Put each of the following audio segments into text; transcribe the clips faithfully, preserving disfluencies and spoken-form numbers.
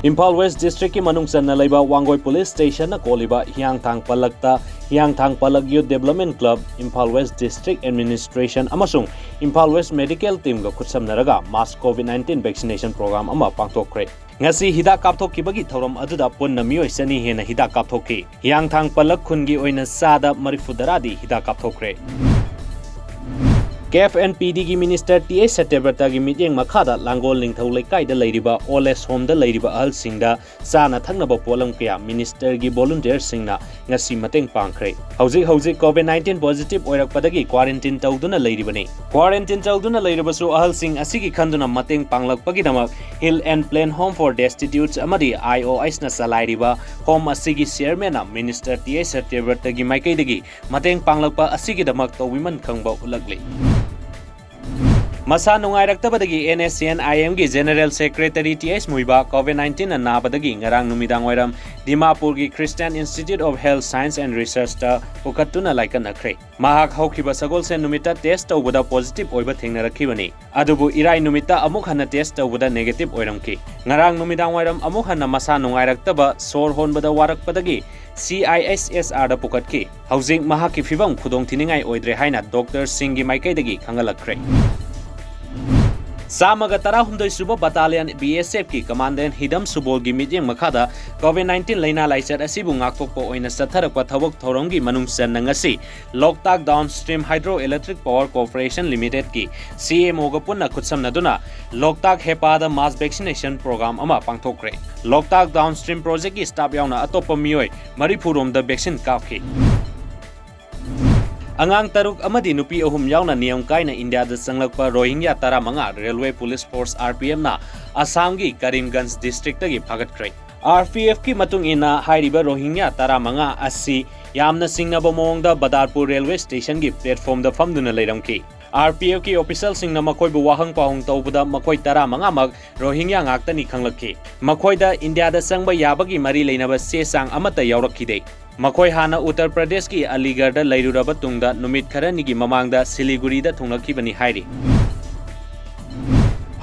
Imphal west ꯗꯤꯁꯇ꯭ꯔꯤꯛꯀꯤ ꯃꯅꯨꯡ ꯆꯟꯅ ꯂꯩꯕ ꯋꯥꯡꯒꯣꯏ ꯄꯨꯂꯤꯁ ꯁ꯭ꯇꯦꯁꯟꯅ ꯀꯣꯜꯂꯤꯕ ꯍꯤꯌꯥꯡꯊꯥꯡ ꯄꯂꯛꯇ ꯍꯤꯌꯥꯡꯊꯥꯡ ꯄꯂꯛ youth development club, Imphal west district administration ꯑꯃꯁꯨꯡ ꯏꯝꯐꯥꯜ ꯋꯦꯁ ꯃꯦꯗꯤꯀꯦꯜ ꯇꯤꯝꯒ ꯈꯨꯠꯁꯝꯅꯔꯒ mass Covid nineteen vaccination programme ꯑꯃ ꯄꯥꯡꯊꯣꯛꯈ꯭ꯔꯦ꯫ ꯉꯁꯤ ꯍꯤꯗꯥꯛ ꯀꯥꯞꯊꯣꯛꯈꯤꯕꯒꯤ ꯊꯧꯔꯝ ꯑꯗꯨꯗ ꯄꯨꯟꯅ ꯃꯤꯑꯣꯏ ꯆꯅꯤ ꯍꯦꯟꯅ ꯍꯤꯗꯥꯛ ꯀꯥꯞꯊꯣꯛꯈꯤ꯫ ꯍꯤꯌꯥꯡꯊꯥꯡ ꯄꯂꯛ ꯈꯨꯟꯒꯤ ꯑꯣꯏꯅ ꯆꯥꯗ ꯃꯔꯤꯐꯨ ꯇꯔꯥꯗꯤ ꯍꯤꯗꯥꯛ ꯀꯥꯞꯊꯣꯛꯈ꯭ꯔꯦ꯫ ꯀꯦ ꯑꯦꯐ ꯑꯦꯟ ꯄꯤ ꯗꯤꯒꯤ ꯃꯤꯅꯤꯁꯇꯔ ꯇꯤ ꯑꯩꯆ ꯁꯇ꯭ꯌꯕ꯭ꯔꯇꯒꯤ ꯃꯤꯠꯌꯦꯡ ꯃꯈꯥꯗ ꯂꯥꯡꯒꯣꯜ ꯅꯤꯡꯊꯧ ꯂꯩꯀꯥꯏꯗ ꯂꯩꯔꯤꯕ ꯑꯣꯜ ꯑꯦꯖ ꯍꯣꯝꯗ ꯂꯩꯔꯤꯕ ꯑꯍꯜꯁꯤꯡꯗ ꯆꯥꯅ ꯊꯛꯅꯕ ꯄꯣꯠꯂꯝ ꯀꯌꯥ ꯃꯤꯅꯤꯁꯇꯔꯒꯤ ꯚꯣꯂꯨꯟꯇꯤꯌꯔꯁꯤꯡꯅ ꯉꯁꯤ ꯃꯇꯦꯡ ꯄꯥꯡꯈ꯭ꯔꯦ꯫ ꯍꯧꯖꯤꯛ ꯍꯧꯖꯤꯛ ꯀꯣꯚꯤꯗ ꯅꯥꯏꯟꯇꯤꯟ ꯄꯣꯖꯤꯇꯤꯚ ꯑꯣꯏꯔꯛꯄꯗꯒꯤ ꯀ꯭ꯋꯥꯔꯦꯟꯇꯤꯟ ꯇꯧꯗꯨꯅ ꯂꯩꯔꯤꯕꯅꯤ꯫ ꯀ꯭ꯋꯥꯔꯦꯟꯇꯤꯟ ꯇꯧꯗꯨꯅ ꯂꯩꯔꯕꯁꯨ ꯑꯍꯜꯁꯤꯡ ꯑꯁꯤꯒꯤ ꯈꯟꯗꯨꯅ ꯃꯇꯦꯡ ꯄꯥꯡꯂꯛꯄꯒꯤꯗꯃꯛ hill and plain home for destitutes ꯑꯃꯗꯤ ꯑꯥꯏ ꯑꯣ ꯑꯦꯁꯅ ꯆꯂꯥꯏꯔꯤꯕ ꯍꯣꯝ ꯑꯁꯤꯒꯤ ꯆꯤꯌꯔꯃꯦꯟꯅ ꯃꯤꯅꯤꯁꯇꯔ ꯇꯤ ꯑꯩꯆ ꯁꯇ꯭ꯌꯕ꯭ꯔꯇꯒꯤ ꯃꯥꯏꯀꯩꯗꯒꯤ ꯃꯇꯦꯡ ꯄꯥꯡꯂꯛꯄ ꯑꯁꯤꯒꯤꯗꯃꯛ ꯇꯧꯕꯤꯃꯟ ꯈꯪꯕ ꯎꯠꯂꯛꯂꯤ꯫ ꯃꯁꯥ ꯅꯨꯡꯉꯥꯏꯔꯛꯇꯕꯗꯒꯤ and S C N I ꯑꯦꯝꯒꯤ general secretary T H Muiba Covid ꯅꯥꯏꯟꯇꯤꯟꯅ ꯅꯥꯕꯗꯒꯤ ꯉꯔꯥꯡ ꯅꯨꯃꯤꯗꯥꯡ ꯋꯥꯏꯔꯝ ꯗꯤꯃꯥꯄꯨꯔꯒꯤ Christian Institute of Health Science and Researchꯇ ꯄꯨꯈꯠꯇꯨꯅ ꯂꯥꯏꯀꯠꯅꯈ꯭ꯔꯦ꯫ ꯃꯍꯥꯛ ꯍꯧꯈꯤꯕ ꯁꯒꯣꯜꯁꯦꯟ ꯅꯨꯃꯤꯠꯇ ꯇꯦꯁ ꯇꯧꯕꯗ ꯄꯣꯖꯤꯇꯤꯚ ꯑꯣꯏꯕ ꯊꯦꯡꯅꯔꯛꯈꯤꯕꯅꯤ꯫ ꯑꯗꯨꯕꯨ ꯏꯔꯥꯏ ꯅꯨꯃꯤꯠꯇ ꯑꯃꯨꯛ ꯍꯟꯅ ꯇꯦꯁ ꯇꯧꯕꯗ ꯅꯦꯒꯦꯇꯤꯚ ꯑꯣꯏꯔꯝꯈꯤ꯫ ꯉꯔꯥꯡ ꯅꯨꯃꯤꯗꯥꯡ ꯋꯥꯏꯔꯝ ꯑꯃꯨꯛ ꯍꯟꯅ ꯃꯁꯥ ꯅꯨꯡꯉꯥꯏꯔꯛꯇꯕ, ꯁꯣꯔ ꯍꯣꯟꯕꯗ ꯋꯥꯔꯛꯄꯗꯒꯤ ꯁꯤ ꯑꯥꯏ ꯑꯩꯆ ꯑꯦꯁ ꯑꯥꯔꯗ ꯄꯨꯈꯠꯈꯤ꯫ ꯍꯧꯖꯤꯛ ꯃꯍꯥꯛꯀꯤ ꯐꯤꯚꯝ ꯈꯨꯗꯣꯡꯊꯤꯅꯤꯡꯉꯥꯏ ꯑꯣꯏꯗ꯭ꯔꯦ ꯍꯥꯏꯅ ꯗꯣꯛꯇꯔꯁꯤꯡꯒꯤ ꯃꯥꯏꯀꯩꯗꯒꯤ ꯈꯪꯍꯜꯂꯛꯈ꯭ꯔꯦ꯫ ꯆꯥꯝꯃꯒ ꯇꯔꯥꯍꯨꯝꯗꯣꯏ ꯁꯨꯕ ꯕꯠꯇꯥꯂꯤꯌꯟ ꯕꯤ ꯑꯦꯁ ꯑꯦꯐꯀꯤ ꯀꯃꯥꯟꯗꯦꯟ ꯍꯤꯗꯝ ꯁꯨꯕꯣꯜꯒꯤ ꯃꯤꯠꯌꯦꯡ ꯃꯈꯥꯗ ꯀꯣꯚꯤꯗ ꯅꯥꯏꯟꯇꯤꯟ ꯂꯩꯅꯥ ꯂꯥꯏꯆꯠ ꯑꯁꯤꯕꯨ ꯉꯥꯛꯊꯣꯛꯄ ꯑꯣꯏꯅ ꯆꯠꯊꯔꯛꯄ ꯊꯕꯛ ꯊꯧꯔꯝꯒꯤ ꯃꯅꯨꯡ ꯆꯟꯅ ꯉꯁꯤ ꯂꯣꯛꯇꯥꯛ ꯗꯥꯎꯟ ꯁ꯭ꯇ꯭ꯔꯤꯝ ꯍꯥꯏꯗ꯭ꯔꯣ ꯏꯂꯦꯛꯇ꯭ꯔꯤꯛ ꯄꯥꯋꯔ ꯀꯣꯔꯄꯣꯔꯦꯁꯟ ꯂꯤꯃꯤꯇꯦꯗꯀꯤ ꯁꯤ ꯑꯦꯝ ꯑꯣꯒ ꯄꯨꯟꯅ ꯈꯨꯠꯁꯝꯅꯗꯨꯅ ꯂꯣꯛꯇꯥꯛ ꯍꯦꯄꯥꯗ ꯃꯥꯁ ꯚꯦꯛꯁꯤꯅꯦꯁꯟ ꯄ꯭ꯔꯣꯒ꯭ꯔꯥꯝ ꯑꯃ ꯄꯥꯡꯊꯣꯛꯈ꯭ꯔꯦ꯫ ꯂꯣꯛꯇꯥꯛ ꯗꯥꯎꯟ ꯁ꯭ꯇ꯭ꯔꯤꯝ ꯄ꯭ꯔꯣꯖꯦꯛꯀꯤ ꯁ꯭ꯇꯥꯐ ꯌꯥꯎꯅ ꯑꯇꯣꯞꯄ ꯃꯤꯑꯣꯏ ꯃꯔꯤꯐꯨ ꯔꯣꯝꯗ ꯚꯦꯛꯁꯤꯟ ꯀꯥꯞꯈꯤ꯫ ꯑꯉꯥꯡ ꯇꯔꯨꯛ ꯑꯃꯗꯤ ꯅꯨꯄꯤ ꯑꯍꯨꯝ ꯌꯥꯎꯅ ꯅꯤꯌꯝ ꯀꯥꯏꯅ ꯏꯟꯗꯤꯌꯥꯗ ꯆꯪꯂꯛꯄ ꯔꯣꯍꯤꯡꯒ꯭ꯌꯥ ꯇꯔꯥꯃꯉꯥ railway police force, R P ꯑꯦꯐꯅ ꯑꯁꯥꯝꯒꯤ ꯀꯔꯤꯝꯒꯟꯖ ꯗꯤꯁꯇ꯭ꯔꯤꯛꯇꯒꯤ ꯐꯥꯒꯠꯈ꯭ꯔꯦ꯫ ꯑꯥꯔ ꯄꯤ ꯑꯦꯐꯀꯤ ꯃꯇꯨꯡ ꯏꯟꯅ, ꯍꯥꯏꯔꯤꯕ ꯔꯣꯍꯤꯡꯒ꯭ꯌꯥ ꯇꯔꯥꯃꯉꯥ ꯑꯁꯤ ꯌꯥꯝꯅ ꯆꯤꯡꯅꯕ ꯃꯑꯣꯡꯗ ꯕꯗꯥꯔꯄꯨꯔ ꯔꯦꯜꯋꯦ ꯁ꯭ꯇꯦꯁꯟꯒꯤ ꯄ꯭ꯂꯦꯠꯐꯣꯝꯗ ꯐꯝꯗꯨꯅ ꯂꯩꯔꯝꯈꯤ꯫ ꯑꯥꯔ ꯄꯤ ꯑꯦꯐꯀꯤ ꯑꯣꯐꯤꯁꯤꯌꯦꯜꯁꯤꯡꯅ ꯃꯈꯣꯏꯕꯨ ꯋꯥꯍꯪ ꯄꯥꯎꯍꯪ ꯇꯧꯕꯗ ꯃꯈꯣꯏ ꯇꯔꯥꯃꯉꯥꯃꯛ ꯔꯣꯍꯤꯡꯒ꯭ꯌꯥ ꯉꯥꯛꯇꯅꯤ ꯈꯪꯂꯛꯈꯤ꯫ ꯃꯈꯣꯏꯗ ꯏꯟꯗꯤꯌꯥꯗ ꯆꯪꯕ ꯌꯥꯕꯒꯤ ꯃꯔꯤ ꯂꯩꯅꯕ ꯆꯦ ꯆꯥꯡ ꯑꯃꯠꯇ ꯌꯥꯎꯔꯛꯈꯤꯗꯦ꯫ ꯃꯈꯣꯏ ꯍꯥꯟꯅ ꯎꯠꯇꯔ ꯄ꯭ꯔꯗꯦꯁꯀꯤ ꯑꯂꯤꯒꯔꯗ ꯂꯩꯔꯨꯔꯕ ꯇꯨꯡꯗ ꯅꯨꯃꯤꯠ ꯈꯔꯅꯤꯒꯤ ꯃꯃꯥꯡꯗ ꯁꯤꯂꯤꯒꯨꯔꯤꯗ ꯊꯨꯡꯂꯛꯈꯤꯕꯅꯤ ꯍꯥꯏꯔꯤ꯫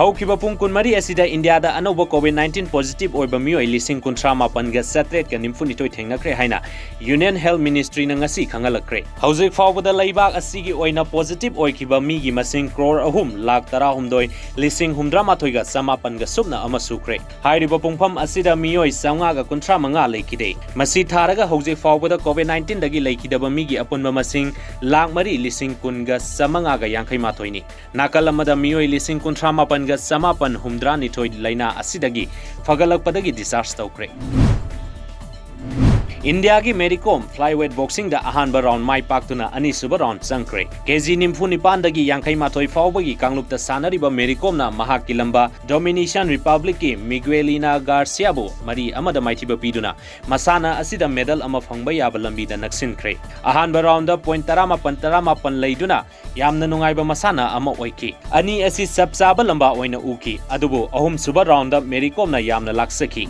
ꯍꯧꯈꯤꯕ ꯄꯨꯡ ꯀꯨꯟꯃꯔꯤ ꯑꯁꯤꯗ ꯏꯟꯗꯤꯌꯥꯗ ꯑꯅꯧꯕ COVID nineteen positive ꯑꯣꯏꯕ ꯃꯤꯑꯣꯏ ꯂꯤꯁꯤꯡ ꯀꯨꯟꯊ꯭ꯔꯥ ꯃꯥꯄꯟꯒ ꯆꯥꯇ꯭ꯔꯦꯠꯀ ꯅꯤꯐꯨꯅꯤꯊꯣꯏ ꯊꯦꯡꯅꯈ꯭ꯔꯦ ꯍꯥꯏꯅ Union Health Ministryꯅ ꯉꯁꯤ ꯈꯪꯍꯜꯂꯛꯈ꯭ꯔꯦ꯫ ꯍꯧꯖꯤꯛ ꯐꯥꯎꯕꯗ ꯂꯩꯕꯥꯛ ꯑꯁꯤꯒꯤ ꯑꯣꯏꯅ positive ꯑꯣꯏꯈꯤꯕ ꯃꯤꯒꯤ ꯃꯁꯤꯡ ꯀ꯭ꯔꯣꯔ ꯑꯍꯨꯝ ꯂꯥꯈ ꯇꯔꯥꯍꯨꯝꯗꯣꯏ ꯂꯤꯁꯤꯡ ꯍꯨꯝꯗ꯭ꯔꯥ ꯃꯥꯊꯣꯏꯒ ꯆꯃꯥꯄꯟꯒ ꯁꯨꯞꯅ ꯑꯃ ꯁꯨꯈ꯭ꯔꯦ꯫ ꯍꯥꯏꯔꯤꯕ ꯄꯨꯡꯐꯝ ꯑꯁꯤꯗ ꯃꯤꯑꯣꯏ ꯆꯥꯝꯃꯉꯥꯒ ꯀꯨꯟꯊ꯭ꯔꯥ ꯃꯉꯥ ꯂꯩꯈꯤꯗꯦ꯫ ꯃꯁꯤ ꯊꯥꯔꯒ ꯍꯧꯖꯤꯛ ꯐꯥꯎꯕꯗ COVID nineteenꯗꯒꯤ ꯂꯩꯈꯤꯗꯕ ꯃꯤꯒꯤ ꯑꯄꯨꯟꯕ ꯃꯁꯤꯡ ꯂꯥꯈ ꯃꯔꯤ ꯂꯤꯁꯤꯡ ꯀꯨꯟꯒ ꯆꯥꯝꯃꯉꯥꯒ ꯌꯥꯡꯈꯩ ꯃꯥꯊꯣꯏꯅꯤ꯫ ꯅꯥꯀꯜ ꯑꯃꯗ ꯃꯤꯑꯣꯏ ꯂꯤꯁꯤꯡ ꯀꯨꯟꯊ꯭ꯔꯥ ꯃꯥꯄꯟꯒ ꯆꯃꯥꯄꯟ ꯍꯨꯝꯗ꯭ꯔꯥ ꯅꯤꯊꯣꯏ ꯂꯥꯏꯅꯥ ꯑꯁꯤꯗꯒꯤ ꯐꯒꯠꯂꯛꯄꯗꯒꯤ discharge ꯇꯧꯈ꯭ꯔꯦ꯫ ꯏꯟꯗꯤꯌꯥꯒꯤ ꯃꯦꯔꯤ ꯀꯣꯝ flyweight boxingꯗ ꯑꯍꯥꯟꯕ round ꯃꯥꯏ ꯄꯥꯛꯇꯨꯅ ꯑꯅꯤꯁꯨꯕ round ꯆꯪꯈ꯭ꯔꯦ꯫ KG ꯅꯤꯐꯨ ꯅꯤꯄꯥꯟꯗꯒꯤ ꯌꯥꯡꯈꯩ ꯃꯥꯊꯣꯏ ꯐꯥꯎꯕꯒꯤ ꯀꯥꯡꯂꯨꯞꯇ ꯁꯥꯟꯅꯔꯤꯕ ꯃꯦꯔꯤ ꯀꯣꯝꯅ ꯃꯍꯥꯛꯀꯤ ꯂꯝꯕꯥ Dominican Republicꯀꯤ Miguelina Garciaꯕꯨ ꯃꯔꯤ ꯑꯃꯗ ꯃꯥꯏꯊꯤꯕ ꯄꯤꯗꯨꯅ ꯃꯁꯥꯟꯅ ꯑꯁꯤꯗ medal ꯑꯃ ꯐꯪꯕ ꯌꯥꯕ ꯂꯝꯕꯤꯗ ꯅꯛꯁꯤꯟꯈ꯭ꯔꯦ꯫ ꯑꯍꯥꯟꯕ roundꯗ point ꯇꯔꯥꯃꯥꯄꯟ ꯇꯔꯥꯃꯥꯄꯟ ꯂꯩꯗꯨꯅ ꯌꯥꯝꯅ ꯅꯨꯡꯉꯥꯏꯕ ꯃꯁꯥꯟꯅ ꯑꯃ ꯑꯣꯏꯈꯤ꯫ ꯑꯅꯤ ꯑꯁꯤ ꯆꯞ ꯆꯥꯕ ꯂꯝꯕꯥ ꯑꯣꯏꯅ ꯎꯈꯤ, ꯑꯗꯨꯕꯨ ꯑꯍꯨꯝꯁꯨꯕ roundꯗ ꯃꯦꯔꯤ ꯀꯣꯝꯅ ꯌꯥꯝꯅ ꯂꯥꯛꯆꯈꯤ꯫